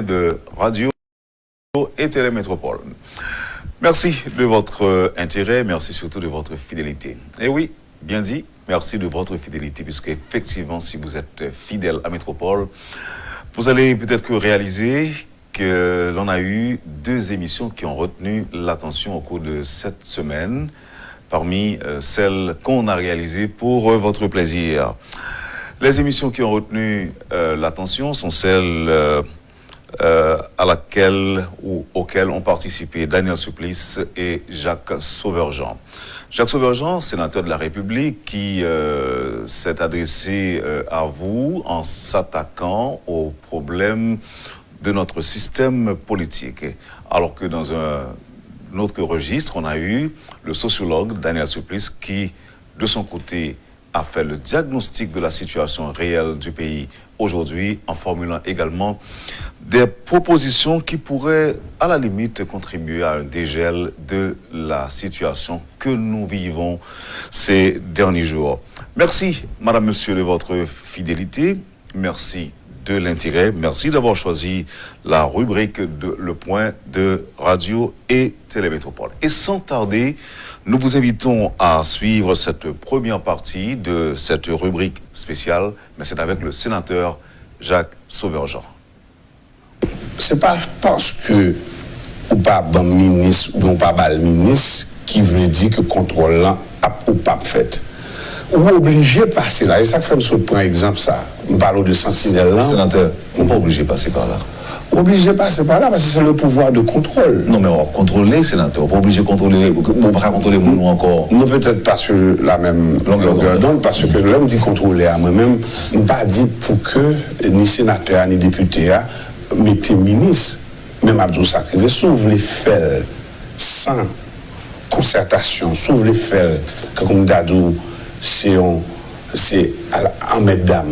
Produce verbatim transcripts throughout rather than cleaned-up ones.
de Radio et Télé Métropole. Merci de votre intérêt, merci surtout de votre fidélité. Et oui, bien dit, merci de votre fidélité, puisque effectivement, si vous êtes fidèle à Métropole, vous allez peut-être réaliser que l'on a eu deux émissions qui ont retenu l'attention au cours de cette semaine, parmi euh, celles qu'on a réalisées pour euh, votre plaisir. Les émissions qui ont retenu euh, l'attention sont celles euh, euh, à laquelle ou auxquelles ont participé Daniel Supplice et Jacques Sauverjean. Jacques Sauverjean, sénateur de la République, qui euh, s'est adressé euh, à vous en s'attaquant aux problèmes de notre système politique. Alors que dans un autre registre, on a eu le sociologue Daniel Supplice qui, de son côté, a fait le diagnostic de la situation réelle du pays aujourd'hui en formulant également des propositions qui pourraient à la limite contribuer à un dégel de la situation que nous vivons ces derniers jours. Merci, Madame, Monsieur, de votre fidélité. Merci de l'intérêt. Merci d'avoir choisi la rubrique de Le Point de Radio et Télé Métropole. Et sans tarder, nous vous invitons à suivre cette première partie de cette rubrique spéciale, mais c'est avec le sénateur Jacques Sauverjean. Se pa paske ou pa ban m minis oubyen ou pa ba l minis ki vle di ke kontwòl lan ap ou p ap fèt. Ou oblije pase la. E sa k fè m sot pran egzanp sa. M pale w de santinèl lan. Senatè, ou pa oblije pase pa la. Ou oblije pase pa la paske se le pouvoir de contrôle. Non, men w ap kontwole, senatè. Ou pa oblije kontwole, ou pa ka kontwole moun ou ankò. Nou petèt pa sou la menm longè dond paske lè m di kontwole a mwen menm, m pa di pou ke ni senatè a ni depite a mete minis. Men m ap di w sa k rive, si w vle fè l san konsètasyon, si w vle fè l kankou m ta di w se yon se anmètdam,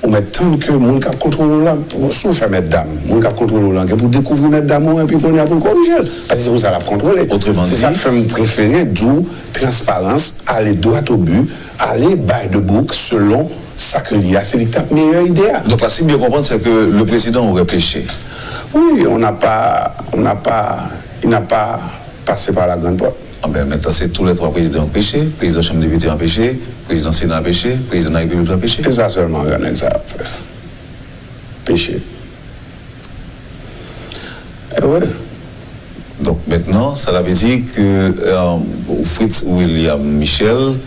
ou mèt tann ke moun k ap kontwole w lan, si w fè mètdam, moun k ap kontwole w lan gen pou dekouvri mètdam ou an epi kounye a pou l korije l. Paske se pou sa l ap kontwole. Se sa k fè m prefere di w transparans, ale dwat o bi, ale by the book selon sa ke li a, se li k t ap meyè ide a. Donk la, si m byen konprann, se ke le président aurait péché. Oui, on n'a pas, on n'a pas, il n'a pas passé par la grande porte. Ah ben, maintenant, c'est tous les trois présidents ont péché. Président Chambre des députés a péché, président Sénat a péché, président de la République a péché. E sa sèlman gran nèg sa ap fè. Peche. E wi. Donc maintenant, cela veut dire que euh, Fritz William Michel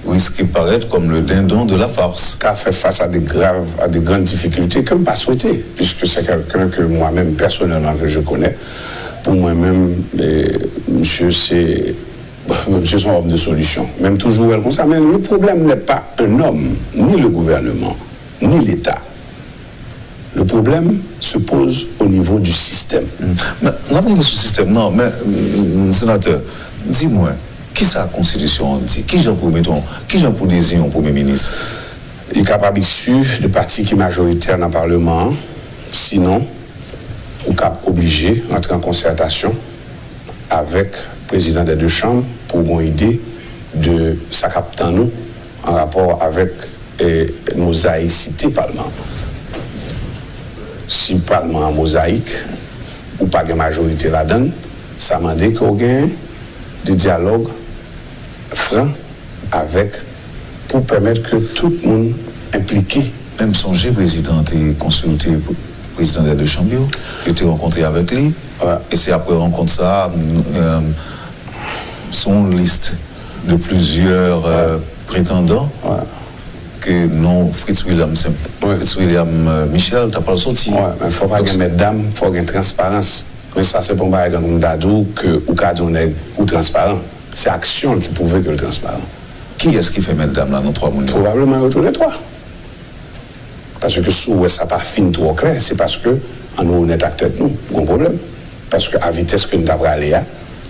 risque paraître comme le dindon de la farce. Ka fè fas a de grav, a de grann difikilte ke m pa swete, puisque c'est quelqu'un que moi-même personnellement que je connais. Pou mwen menm, misye se Bon, misye se yon òm de solisyon. Men m toujou wè l konsa. Men le problème n'est pas un homme, ni le gouvernement, ni l'État. Le problème se pose au niveau du système. Men, n ap rive sou sistèm nan, men, senatè, di mwen, kisa konstitisyon an di? Kijan pou mete yon, kijan pou deziyen yon premye minis? Li kapab isi de pati ki majoritè nan paleman an, sinon, ou kab oblije rantre an konsètasyon avèk prezidan dè de chanm pou w gen yon ide de sa k ap tann ou an rapò avèk mozayisite palman an. Si palman an mozayik, ou pa gen majorite ladan l, sa mande ke w gen de dyalòg fran avèk pou pèmèt ke tout moun enplike. Men m sonje prezidan an te konsilte prezidan dè de chanm yo, yo te rankontre avèk li. E se apre rankont sa a, se yon lis de plizyè pretandan ke non Fritz William, Fritz William Michel ta pral soti. Wi, men fò pa gen mètdam, fò gen transparans. Men sa se pa yon bagay tankou m ta di w ke ou ka di yon nèg ou transparan. Se aksyon l ki pwouve ke l transparan. Kiyès ki fè mètdam la nan twa moun yo? Pwobableman yo toulètwa. Paske si w wè sa pa fin twò klè, se paske, ann onèt ak tèt nou, gon pwoblèm. Paske a vitès ke n ta prale a,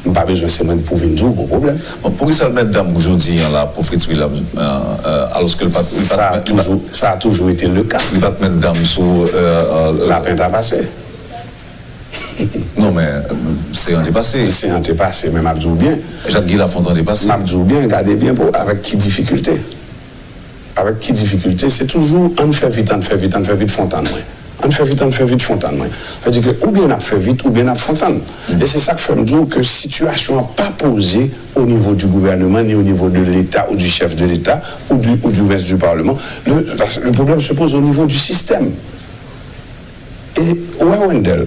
m pa bezwen se mwen pou vin di w gon pwoblèm. Bon, poukisa l mètdam jodi a la pou Fritz William, alòske l pa t, li pa t, li pa t, sa a toujou ete le ka. Li pa t mètdam sou Lapen ta pase. Non, men, se an te pase. Se an te pase, men m ap di w byen. Jak Guy Lafontant te pase. M ap di w byen, gade byen pou avèk ki difikilte. Avèk ki difikilte, se toujou ann fè vit, ann fè vit, ann fè vit, fè w tann mwen. Ann fè vit, ann fè vit, Fontann mwen. Sa vle di ke oubyen n ap fè vit, oubyen n ap Fontann. E se sa k fè m di w ke sitiyasyon an pa poze au niveau du gouvernement, ni au niveau de l'État ou du chef de l'État ou du, ou du reste du Parlement. Le, le problème se pose au niveau du système. E ou wè, Wendell,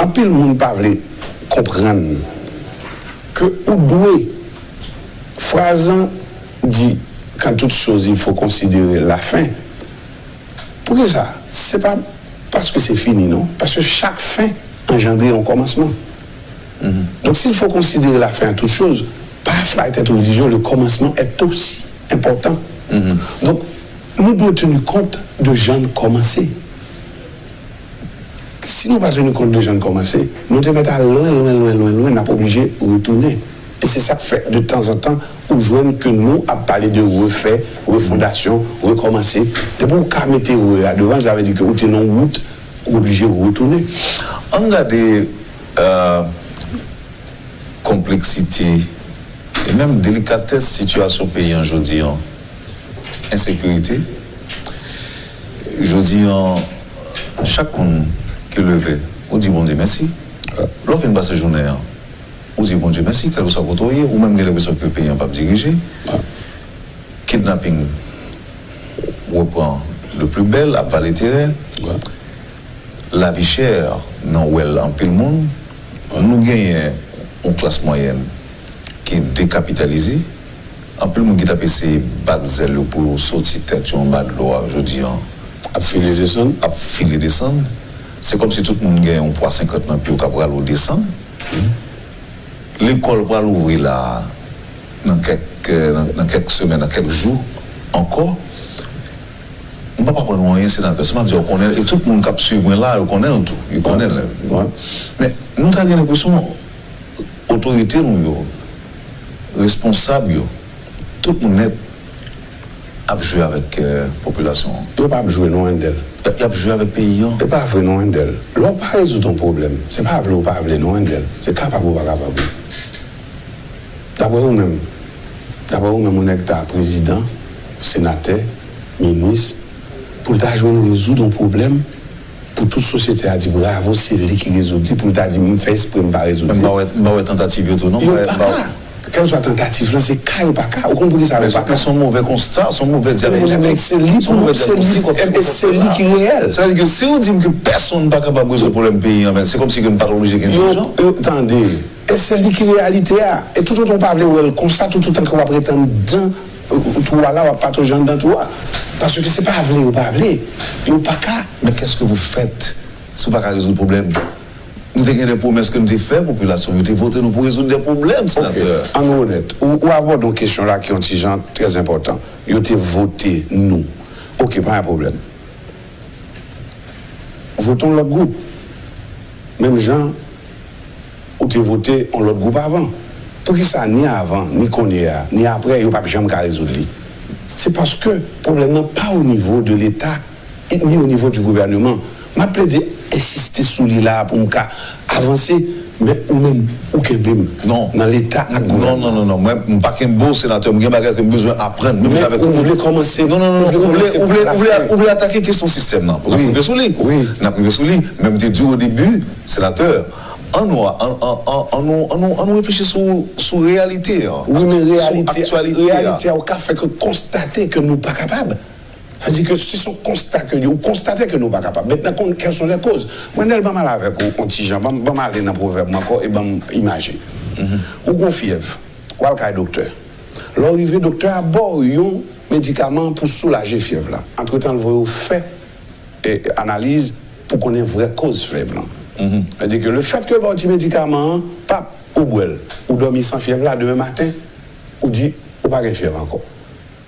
anpil moun pa vle konprann ke ou dwe, fraz an di, quand toute chose il faut considérer la fin. Poukisa? Se pa paske se fini, non. Paske chak fen anjandre yon kòmansman. Donc, s'il faut considérer la fin à toute chose, par la tête religion, le commencement est aussi important. Donk, nou dwe teni kont de jan n kòmanse. Si nou pa teni kont de jan n kòmanse, nou te mèt al lwen, lwen, lwen, lwen, lwen, n ap oblije retounen. E se sa k fè, de tanzantan, ou jwenn ke nou ap pale de refè, refondasyon, rekòmanse. Depi ou ka mete re a devan l, sa vle di ke ou te nan wout, ou oblije retounen. Ann gade, euh, konpleksite e menm delikatès sitiyasyon peyi an jodi an. Ensekirite. Jodi an, chak moun ki leve, ou di Bondye mèsi. Lè w fin pase jounen an, ou di Bondye mèsi, kèlkeswa kote w ye, ou menm gen lenpresyon ke peyi an p ap dirije. Kidnaping repran le plus bèl, ap vale teren. Lavi chè nan wèl anpil moun. Nou genyen yon klas mwayèn ki dekapitalize. Anpil moun ki t ap eseye bat zèl yo pou yo soti tèt yo anba dlo a, jodi an ap file desann. Ap file desann. Se kòmsi tout moun gen yon pwa senkant nan pye w k ap rale w desann. Lekòl pral ouvri la a, nan kèk, nan, nan kèk semèn, nan kèk jou ankò. M p ap aprann ou anyen, senatè. Si m ap di w konnen l, e tout moun k ap swiv mwen la, yo konnen l tou. Yo konnen l. Men, nou ta gen lenpresyon otorite nou yo, responsab yo, tout moun nèt ap jwe avèk, euh, popilasyon an. Yo p ap jwe non, Wendell. Y ap jwe avèk peyi an. E pa vre non, Wendell. Lè w pa rezoud yon pwoblèm, se pa vle ou pa vle non, Wendell. Se kapab ou pa kapab. Daprè ou menm, daprè ou menm, yon nèg ta prezidan, senatè, minis, pou l ta jwenn rezoud yon pwoblèm, pou tout sosyete a di bravo, se li ki rezoud li, pou l ta di m fè espre m pa rezoud li. Men m pa wè, m pa wè tantativ yo tou non. Yo pa ka. Kèlkeswa tantativ lan, se ka yo pa ka. Ou konn poukisa yo pa ka? Men se yon move konsta, se yon move dyagnostik. Se li pou, se li, e se li ki reyèl. Sa vle di ke si ou di m ke pèsonn pa kapab rezoud pwoblèm peyi an, men se kòmsi ke m pa t oblije gen dirijan. Yo, yo, tande. E se li ki reyalite a. E toutotan w pa vle wè l konsa, toutotan ke w ap ret anndan twou a la, w ap patouj anndan twou a. Paske se pa vle yo pa vle. Yo pa ka. Mais qu'est-ce que vous faites si w pa ka rezoud pwoblèm? Nou te gen de pwomès ke nou te fè popilasyon. Yo te vote nou pou rezoud de pwoblèm, senatè. Ann onèt. Ou, ou abòde yon kesyon la ki yon ti jan trè enpòtan. Yo te vote nou. Ok, pa gen pwoblèm. Vote yon lòt gwoup. Menm jan ou te vote yon lòt gwoup avan. Poukisa ni avan, ni kounye a, ni apre, yo p ap janm ka rezoud li? Se paske pwoblèm nan pa o nivo de Leta, ni o nivo di gouvèneman. M ap plede ensiste sou li la a pou m ka avanse, men ou menm, ou kenbe m nan Leta ak gouvèneman. Non, non, non, non. Mwen, m pa kenbe w, senatè. M gen bagay ke m bezwen aprann menm jan avèk ou. Men ou vle kòmanse, non, non, non, ou vle, ou vle, ou vle, ou vle atake kesyon sistèm nan. N ap rive sou li. Wi. N ap rive sou li. Men m te di w o debi, senatè, ann nou, ann, ann, ann, ann nou, ann nou, ann nou reflechi sou, sou reyalite an. Wi, men reyalite, sou aktyalite a. Reyalite a, ou ka fè ke konstate ke nou pa kapab. Sa vle di ke si se yon konsta ke li, ou konstate ke nou pa kapab. Mentnan, kon, quelles sont les causes? Wendell, ban m ale avèk ou yon ti jan, ban m, ban m ale nan pwovèb mwen ankò e ban m imaje. Ou gon fyèv, w al kay doktè. Lè w rive, doktè a ba w yon medikaman pou soulaje fyèv la. Antretan, l voye w fè, e, analiz pou konnen vrè koz fyèv lan. Sa vle di ke lefètke l ba w ti medikaman an, pap, ou bwè l, ou dòmi san fyèv la, demen maten, ou di, ou pa gen fyèv ankò.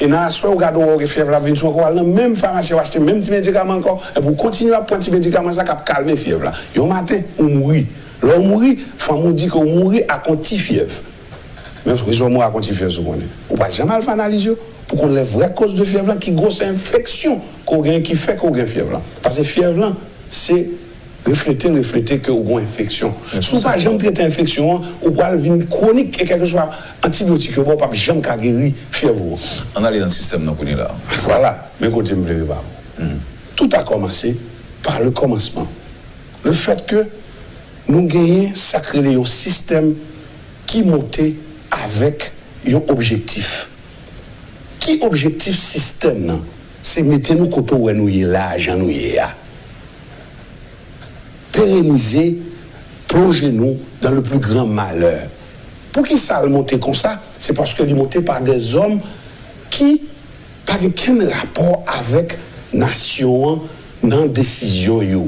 E nan aswè, ou gade, ou wè ou gen fyèv la ap vin sou ankò, w al nan menm famasi a, w achte menm ti medikaman ankò, epi ou kontinye ap pran ti medikaman sa k ap kalme fyèv la. Yon maten, ou mouri. Lè w mouri, fanmi w di ke w mouri ak yon ti fyèv. Men, kisa w mouri ak yon ti fyèv, si w konnen? Ou pa janm al fè analiz yo pou konn lè vrè koz de fyèv lan, ki gwosè enfeksyon ke w genyen ki fè ke w gen fyèv lan. Paske fyèv lan, se reflete l reflete ke w gon enfeksyon. Si w pa janm trete enfeksyon an, ou pral vin kwonik e kèlkeswa antibyotik yo ba w p ap janm ka geri fyèv ou an. Ann ale nan sistèm nan kounye la. Vwala, men kote m vle rive avè w. Tout a kòmanse par le commencement. Le fait que nou genyen sa k rele yon sistèm ki monte avèk yon objektif. Ki objektif sistèm nan? Se mete nou kote w wè nou ye la a, jan nou ye a. Pérenize, plonje nou dans le plus grand malheur. Poukisa l monte konsa? Se paske li monte pa dèzòm ki pa gen kenn rapò avèk nasyon an nan desizyon yo.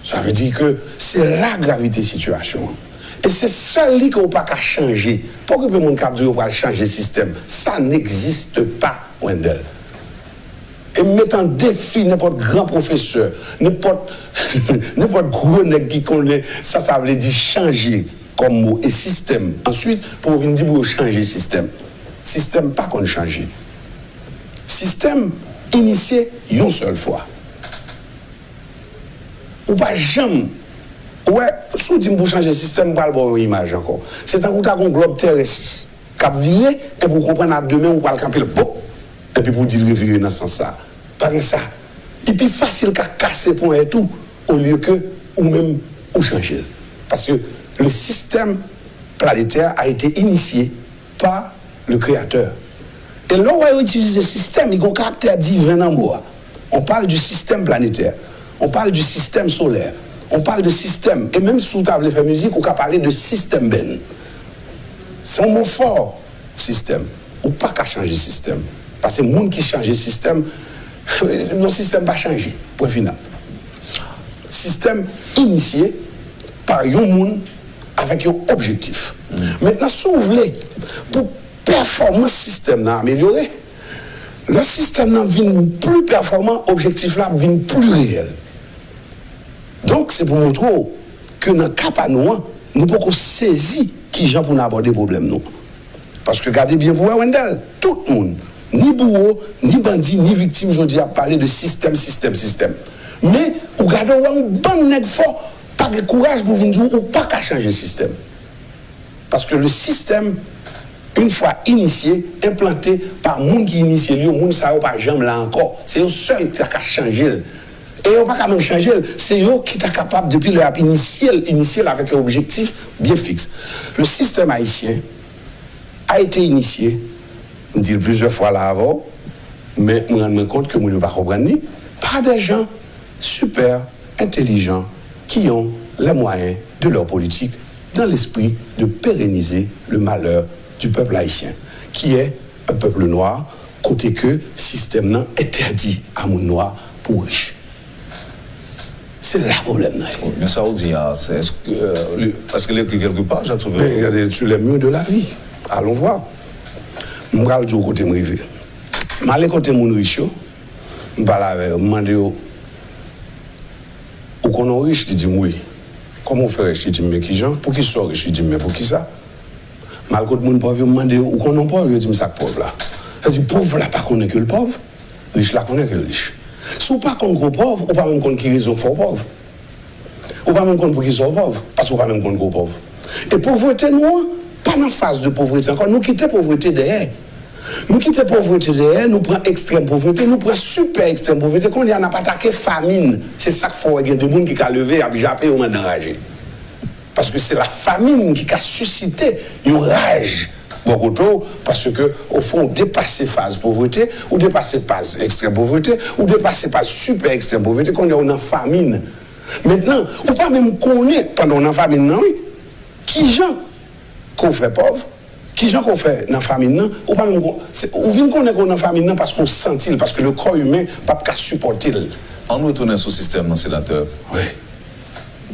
Sa vle di ke se la gravite sitiyasyon an. E se sèl li ke w pa ka chanje. Pa okipe moun k ap di yo pral chanje sistèm. Ça n'existe pas, Wendell. E m met an defi nenpòt gran pwofesè, nenpòt nenpòt gwo nèg ki konnen sa sa vle di chanje kòm mo e sistèm answit pou yo vin di pou yo chanje sistèm. Sistèm pa konn chanje. Sistèm inisye yon sèl fwa. Ou pa janm, ou wè, si w di m pou chanje sistèm, m pral ba w yon imaj ankò. Se tankou w ta gen yon glòb terès k ap vire, epi w konprann a demen ou pral kanpe l, bòp, epi pou w di l revire nan sans sa. Pa gen sa. Li pi fasil ka kase ponyèt ou, olye ke ou menm ou chanje l. Paske le système planétaire a été initié par le Créateur. E lè w wè yo itilize sistèm, li gen yon karaktè diven nan mo a. On parle du système planétaire, on parle du système solaire, on parle de système. E menm si w ta vle fè mizik, ou ka pale de system band. Se yon mo fò, sistèm. Ou pa ka chanje sistèm. Paske moun ki chanje sistèm, yon sistèm pa chanje. Pwen final. Sistèm inisye pa yon moun avèk yon objektif. Mentnan, si w vle pou pèfòmans sistèm nan amelyore, lè sistèm nan vin pli pèfòman, objektif la ap vin pli reyèl. Donk, se pou montre w ke nan ka pa nou an, nou poko sezi kijan pou n abòde pwoblèm nou an. Paske gade byen pou wè, Wendell, tout moun, ni bouwo, ni bandi, ni viktim, jodi a ap pale de sistèm, sistèm, sistèm. Men, ou gade w wè yon bann nèg fò pa gen kouraj pou vin di w ou pa ka chanje sistèm. Paske le système, une fois initié, implanté par moun ki inisye l yo, moun sa yo pa janm la ankò. Se yo sèl ki ta ka chanje l. E yo pa ka menm chanje l, se yo ki ta kapab, depi lè y ap inisye l, inisye l avèk yon objektif byen fiks. Le système haïtien a été initié, m di l plizyè fwa la avè w, men mwen rann mwen kont ke moun yo pa konprann li, par des gens super intelligents qui ont les moyens de leur politique dans l'esprit de pérenniser le malheur du peuple haïtien, qui est un peuple noir, kote ke sistèm nan entèdi a moun nwa pou rich. Se la pwoblèm nan ye. Men sa w di a, se, èske, euh, li, èske l ekri kèlke pa, Jacques Sauveur? Ben, regardez, sur les murs de la vie. Allons voir. M pral di w kote m rive. M ale kote moun rich yo, m pale avè yo, m mande yo, ou konnen w rich? Li di m wi. Kòman w fè rich? Li di m men kijan? Poukisa w rich? Li di m men poukisa? M al kot moun pòv yo, m mande yo, ou konnen w pòv? Yo di m sa k pòv la. Sa di pòv la pa konnen ke l pòv, rich la konnen ke l rich. Si w pa konn ke w pòv, ou pa menm konn ki rezon k fè w pòv. Ou pa menm konn poukisa w pòv, paske w pa menm konn ke w pòv. E povrete nou an, pa nan faz de povrete ankò, nou kite povrete dèyè. Nou kite povrete dèyè, nou pran ekstrèm povrete, nou pran sipè ekstrèm povrete, kounye a n ap atake famin. Se sa k fè w wè gen de moun ki ka leve, y ap jape, yo mande anraje. Paske se la famine ki ka sisite yon raj bò kote w, paske ofon ou depase faz povrete, ou depase faz ekstrèm povrete, ou depase faz sipè ekstrèm povrete, kounye a ou nan famine. Mentnan, ou pa menm konnen, pandan w nan famine nan wi, kijan ke w fè pòv, kijan ke w fè nan famine nan, ou pa menm kon, se, ou vin konnen ke w nan famine nan paske w santi l, paske le corps humain p ap ka sipòte l. Ann retounen sou sistèm nan, senatè. Wi.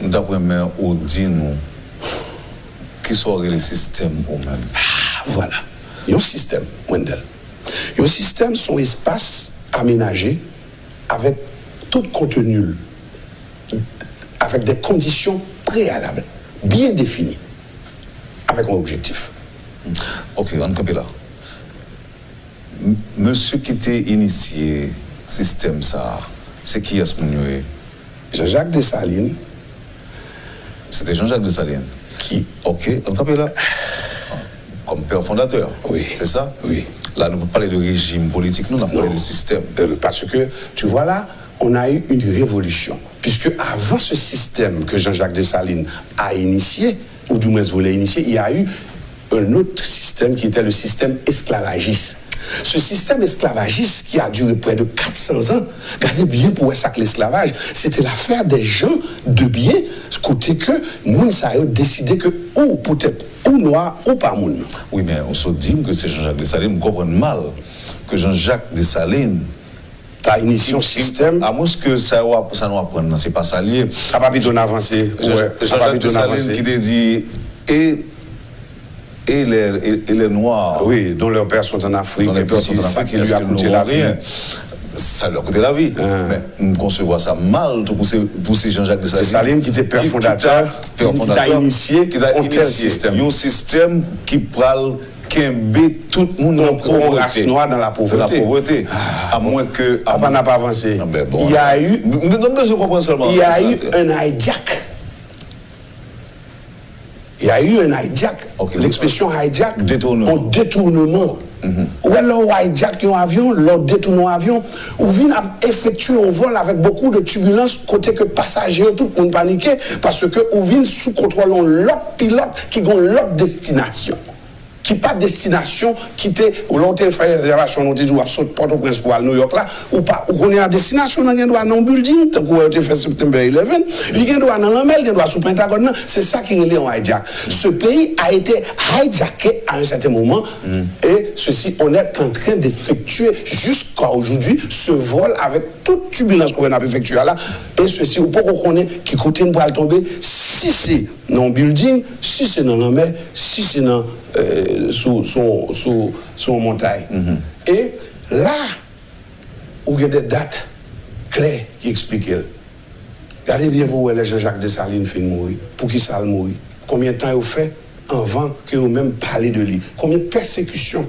M t ap renmen ou di nou kisa w rele sistèm ou menm. Ah, vwala. Yon sistèm, Wendell. Yon sistèm se yon espas amenaje avèk tout konteni l, avèk de kondisyon preyalab byen defini, avèk yon objektif. Ok, ann kanpe la. Mesye ki te inisye sistèm sa a, se kiyès moun yo ye? Jean-Jacques Dessalines. Se te Jean-Jacques Dessalines ki. Ok, ann kanpe la. Kòm pè fondatè. Wi. Se sa? Wi. La, nou pa pale de rejim politik, nou, n ap pale de sistèm. Paske, tu vois la, On a eu une révolution, puisque avant ce système que Jean-Jacques Dessalines a initié, ou du moins voulait initier, il y a eu un autre système qui était le système esclavagiste. Ce système esclavagiste qui a duré près de quatre cents ans, gade byen pou wè sa k lesklavaj, se te lafè de jan, de byen, kote ke moun sa yo deside ke ou poutèt ou nwa, ou pa moun. Wi, men ou sot di m ke se Jean-Jacques Dessalines, m konprann mal ke Jean-Jacques Dessalines ta inisye yon sistèm. Amwenske sa yo ap- sa nou aprann nan se pa sa l ye. A pa pito n avanse. Ou wè, a pa Jean-Jacques pito n Dessalines avanse. Ki te di e e les, et, et les noirs Oui, dont leurs pères sont en Afrique. Dont les Et puis pères sont qui- en ça Afrique, qui lui est-ce a que coûté nous la n'aurons vie. Rien? Ça leur a coûté la vie. Hein. Men m konsevwa sa mal tou pou se, pou se Jean-Jacques Dessalines. Dessalines ki te pè Ki- ki fondatè, ta pè ki ta fondatè, inisye ki ta yon tèl inisye sistèm. Yon sistèm ki pral kenbe tout moun nan Donc, on reste povrete. noir dans la pauvreté. Dans la pobrete. Ah, Amwen ke Apa n ap avanse? Ah, ben, bon, Il y a eu, m- m- m bezwen konprann sèlman. il y a eu un hijack. Il y a eu un hijack. Ok. L'expression hijack, Détournement. Un détournement. Ou wè lè w hijack yon avyon, lè w detounen yon avyon, ou vin ap efektye yon vòl avèk bokou de tibilans kote ke pasaje yo tout moun panike paske ou vin sou kontwòl yon lòt pilòt ki gen yon lòt destinasyon. Ki pa destinasyon ki te, lè w te fè rezèvasyon, nou te di w ap sot Pòtoprens pou al Nouyòk la, ou pa, ou konnen a destinasyon nan gen dwa nan yon building, tankou wè yo te fè September eleven, li gen dwa nan lanmè, li gen dwa sou Pentagòn nan, se sa ki rele yon hijack. Ce pays a été hijacké à un certain moment, et ceci, on est en train d'effectuer jusqu'à aujourd'hui ce vol avec tout tibilans ke n ap efektye a la, e sesi, ou poko konnen ki kote n pral tonbe, si se nan yon building, si se nan lanmè, si se nan, euh, sou, sou, sou, sou yon montay. E la, ou gen de dat klè ki eksplike l. Gade byen pou w wè lè Jean-Jacques Dessalines fin mouri. Poukisa l mouri? Konbyen tan yo fè anvan ke yo menm pale de li? Konbyen pèsekisyon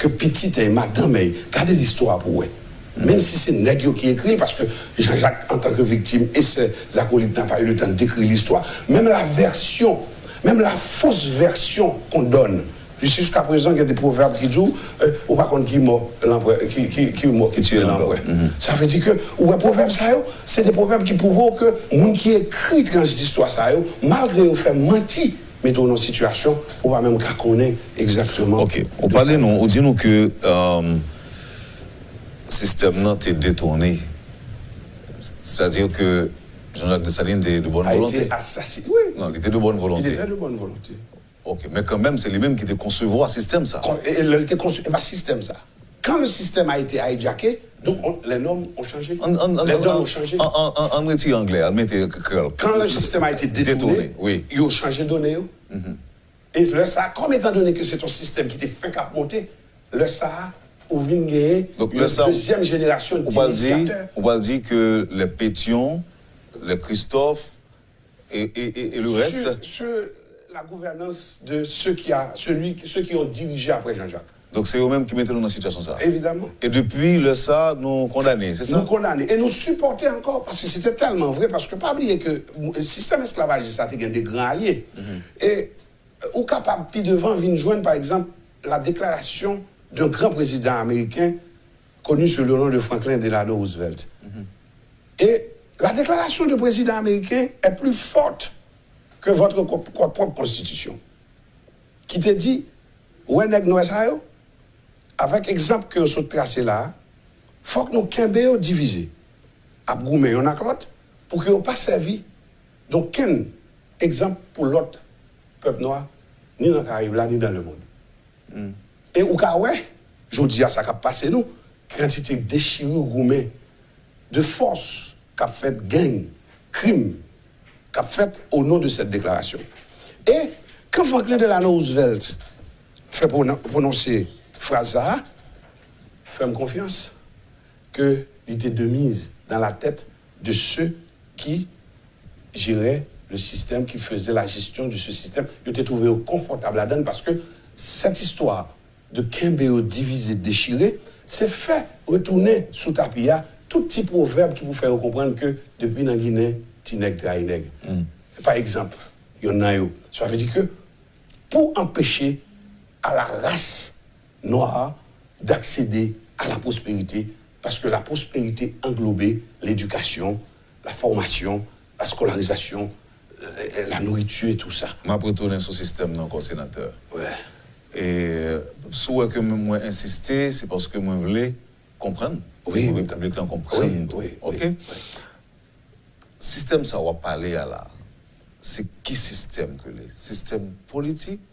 ke pitit èy, madanm èy? Gade listwa pou w wè. Menm si se nèg yo ki ekri l, paske Jean-Jacques, antanke viktim, et ses acolytes n'a pas eu le temps d'écrire l'histoire, même la version, même la fausse version qu'on donne, jusqu'à présent, il y a des proverbes qui disent, euh, ou pa konn ki mò lanprè, ki, ki, ki mò ki tiye lanprè. Sa vle di ke, ou wè pwovèb sa yo, se de pwovèb ki pwouve w ke moun ki ekri tranch distwa sa yo, malgre yo fè manti, mete w nan sitiyasyon ou pa menm ka konnen egzakteman. Ok, ou pale nou, ou di nou ke euh, sistèm nan te detounen. Sètadi ke Jean-Jacques Dessalines te de bonne A volonté. Été assassiné. Oui, Non, li te de bonne il volonté. Était de bonne volonté. Ok, men kanmenm se li menm ki te konsevwa sistèm sa. Quand, et, et là, il était construit, et pas système ça. Quand le système a été hijacké, donc on- les normes ont changé. An, an, an, Les an, données ont changé. An, an, an, an retire anglè a, mete kreyòl. Quand le système a été détourné, Détourné, oui. Ils ont changé données. Yo. Et là, ça, comme étant donné que c'est un système qui était fin cap monté, le ça, ou vin gagner Donc, une le ça, deuxième génération Ou pral di, d'initiateurs. Ou pral di ke les Pétion, les Christophe et, et, et, et le reste. Sur, sur la gouvernance de ceux qui, a, celui, ceux qui ont dirigé après Jean-Jacques. Donk se yo menm ki mete nou nan sitiyasyon sa. Évidemment. E depi lè sa, nou kondane, se sa? Nou kondane. E nou sipòte ankò, paske se te tèlman vre, paske pa bliye ke sistèm esklavajis la te gen de gran alye. E ou kapab pi devan vin jwenn, pa egzanp, la déclaration d'un grand président américain connu sous le nom de Franklin Delano Roosevelt. Et la déclaration du président américain est plus forte que votre propre constitution. Ki te di, wè nèg nwè sa yo, avèk egzanp ke yo sot trase la a, fòk nou kenbe yo divize, ap goumen yonn ak lòt, pou ke yo pa sèvi dokenn egzanp pou lòt pèp nwa, ni nan Karayib la, ni dans le monde. E ou ka wè, jodi a sa k ap pase nou, kantite dechirure, goumen de force k ap fèt, gang, krim k ap fèt au nom de cette déclaration. E quand Franklin Delano Roosevelt fè pwononse fraz sa a, fè m konfyans ke li te de mise dans la tête de ceux qui géraient le système, qui faisaient la gestion de ce système. Yo te twouve yo konfòtab ladan l, paske cette histoire de kenbe yo divize, dechire, se fè retounen sou tapi a tout ti pwovèb ki pou fè yo konprann ke depi nan Ginen, ti nèg trayi nèg. Pa egzanp, yonn nan yo. Sa vle di ke pou anpeche à la race noire d'accéder à la prospérité, Paske la pwosperite anglobe ledikasyon, la fòmasyon, la skolarizasyon, la, la nouriti e tou sa. M ap retounen sou sistèm nan ankò, senatè. Wi. E si w wè ke mwen, mwen ensiste, se paske mwen vle konprann. Wi. Mwen vle piblik lan konprann tou. Wi, wi, wi. Oke? Sistèm sa w ap pale a la, se ki sistèm ke li? Sistèm politik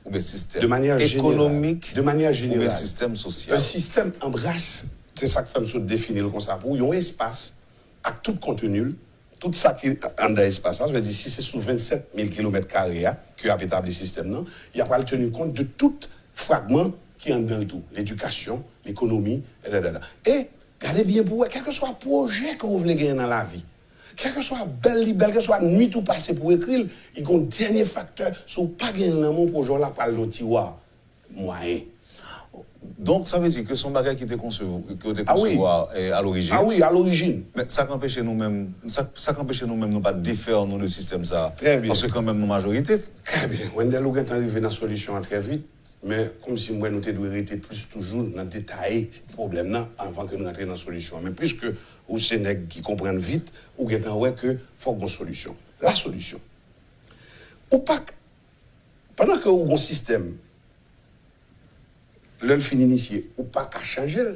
oubyen sistèm ekonomik oubyen sistèm sosyal? De manière générale, un système embrasse, se sa k fè m sot defini l konsa pou w, yon espas ak tout konteni l, tout sa ki anndan espas la, sa vle di si se sou vennsèt mil kilomèt kare a ke y ap etabli sistèm nan, y ap pral teni kont de tout fragman ki anndan l tou, ledikasyon, lekonomi, etsetera. E gade byen pou w wè, kèlkeswa pwojè ke w vle genyen nan lavi, kèlkeswa bèl li bèl, kèlkeswa nwit ou pase pou w ekri l, li gen yon dènye faktè, si w pa genyen l nan men w, pwojè w la pral nan tiwa. Mwayen. Donk, sa vle di ke se yon bagay ki te konsevwa, ke yo te konsevwa, eh, a lorijin. A wi, a lorijin. Men sa k anpeche nou menm, sa, sa k anpeche nou menm nou pa defè nou de sistèm sa a? Trè byen. Paske kanmenm nou majorite. Trè byen. Wendell, ou gentan rive nan solisyon an trè vit, men kòmsi m wè nou te dwe rete plis toujou nan detaye pwoblèm nan anvan ke nou rantre nan solisyon an. Men piske ou se nèg ki konprann vit, ou gentan wè ke fòk gon solisyon. La solution. Ou pa k, pandan ke ou gon sistèm, lè l fin inisye, ou pa ka chanje l,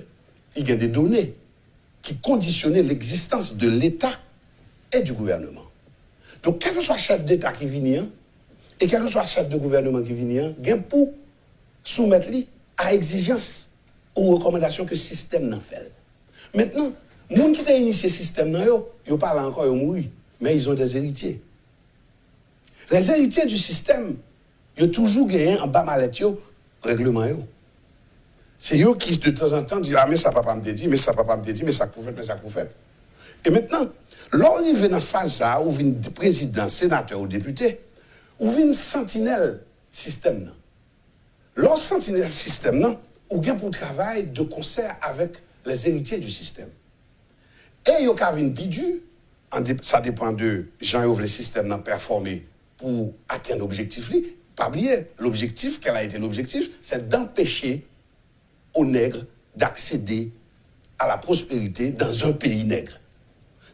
li gen de done ki kondisyone l'existence de l'État et du gouvernement. Donk, kèlkeswa chèf deta ki vini an, e kèlkeswa chèf de gouvèneman ki vini an, gen pou soumèt li a egzijans ou rekòmandasyon ke sistèm nan fè l. Mentnan, moun ki te inisye sistèm nan yo, yo pa la ankò, yo mouri. Men ils ont des héritiers. Les héritiers du système, yo toujou genyen anba malèt yo règleman yo. Se yo ki, de tanzantan, di, a, men sa papa m te di, men sa papa m te di, men sa k pou fèt, men sa k pou fèt. E mentnan, lè w rive nan faz sa a, ou vin prezidan, senatè ou depite, ou vin santinèl sistèm nan. Lè w santinèl sistèm nan, ou gen pou w travay de konsè avèk les héritiers du système. E yo ka vin pi di, an de, sa depan de jan yo vle sistèm nan pèfòme pou atenn objektif li. Pa bliye, l'objectif, quel a été l'objectif? C'est d'empêcher aux nègres d'accéder à la prospérité dans un pays nègre.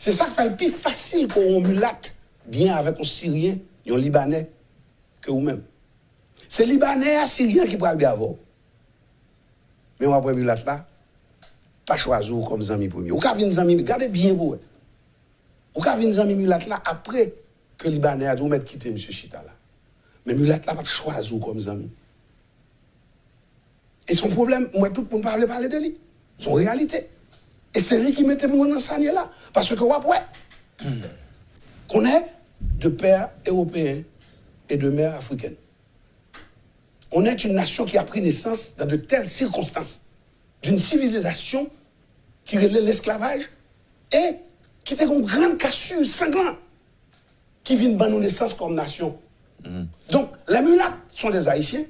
Se sa k fè l pi fasil pou yon milat byen avèk yon Siryen, yon Libanè, ke ou menm. Se Libanè a, Siryen ki pral byen avè w. Men w ap wè milat la pa chwazi w kòm zanmi premye. Ou ka vin zanmi, gade byen pou wè. Ou ka vin zanmi milat la apre ke Libanè a di w mèt kite misye chita la. Men milat la p ap chwazi w kòm zanmi. E se yon pwoblèm, m wè tout moun pa vle pale de li. Se yon reyalite. E se li ki mete nou nan sa n ye la. Paske w ap wè, qu'on est de père européen et de mère africaine. On est une nation qui a pris naissance dans de telles circonstances, d'une civilisation ki rele lesklavaj e ki te gen yon grann kasur sanglan ki vin ban nou nesans kòm nasyon. Donk, les mulates sont des Haïtiens,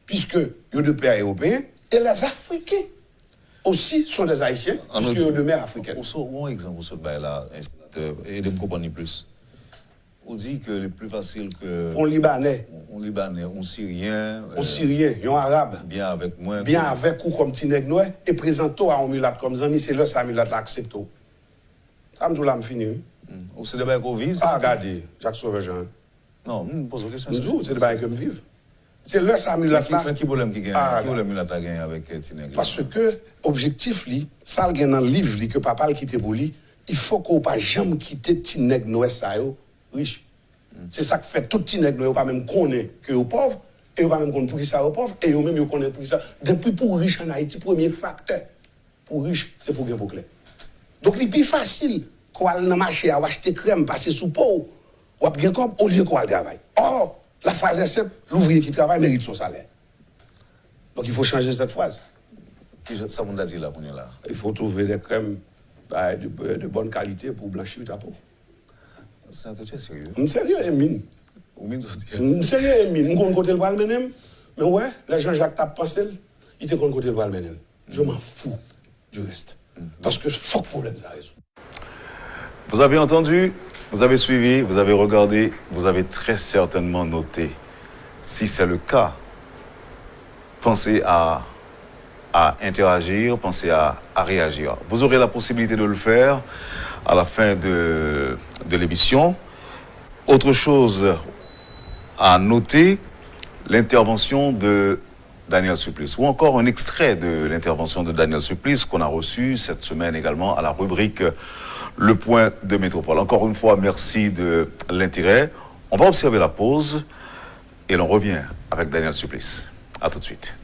puisque yo de pères européens, et les Africains aussi sont des Haïtiens, puisque yo de mères africaines. Ou sot, yon egzanp ou sot bay la, senatè, ede m konprann li plis. Ou di ke li pli fasil ke yon Libanè, yon Libanè, yon Siryen, yon Siryen, yon Arab, byen avèk mwen, byen avèk ou kòm ti nèg nwè, e prezante w a yon milat kòm zanmi, se lè sa milat la aksepte w. Sa m di w la, m fini, wi. Ou se de bagay ke w viv, sa? A, gade, Jak Sovè Jan. Non, m poze w kesyon. M di w, se de bagay ke m viv. Se lè sa milat la. Men ki pwoblèm ki genyen? Ki pwoblèm milat la genyen avèk, eh, ti nèg la? Paske objektif li, sa l gen nan liv li ke papa l kite pou li, il faut que w pa janm kite ti nèg nwè sa yo rich. Se sa k fè tout ti nèg nwè yo pa menm konnen ke yo pòv, e yo pa menm konn poukisa yo pòv, e yo menm yo konnen poukisa. Depi pou w rich ann Ayiti, premye faktè pou w rich, se pou w gen po klè. Donk, li pi fasil ke w al nan mache a, w achte krèm, pase sou po w, w ap gen kòb, olye ke w al travay. Or, la phrase est simple, l'ouvrier qui travaille mérite son salaire. Donc, il faut changer cette phrase. Ki jan, sa moun ta di la kounye a la? Il faut trouver des crèmes, bah, de, de bonne qualité pour blanchir ta peau. Senatè, tu es sérieux? M serye, Emin. Ou min sa w di a? M serye, Emin. M konn kote l pral mennen m. Men w wè, lè Jean Jacques t ap panse l, li te konn kote l pral mennen l. Je m'en fous du reste. Paske fòk pwoblèm sa rezoud. Vous avez entendu, vous avez suivi, vous avez regardé, vous avez très certainement noté. Si c'est le cas, pensez à à interagir, pensez à, à réagir. Vous aurez la possibilité de le faire à la fin de, de l'émission. Autre chose à noter, l'intervention de Daniel Supplice, ou encore un extrait de l'intervention de Daniel Supplice qu'on a reçu cette semaine également à la rubrique Le Point de Métropole. Encore une fois, merci de l'intérêt. On va observer la pause et l'on revient avec Daniel Supplice. À tout de suite.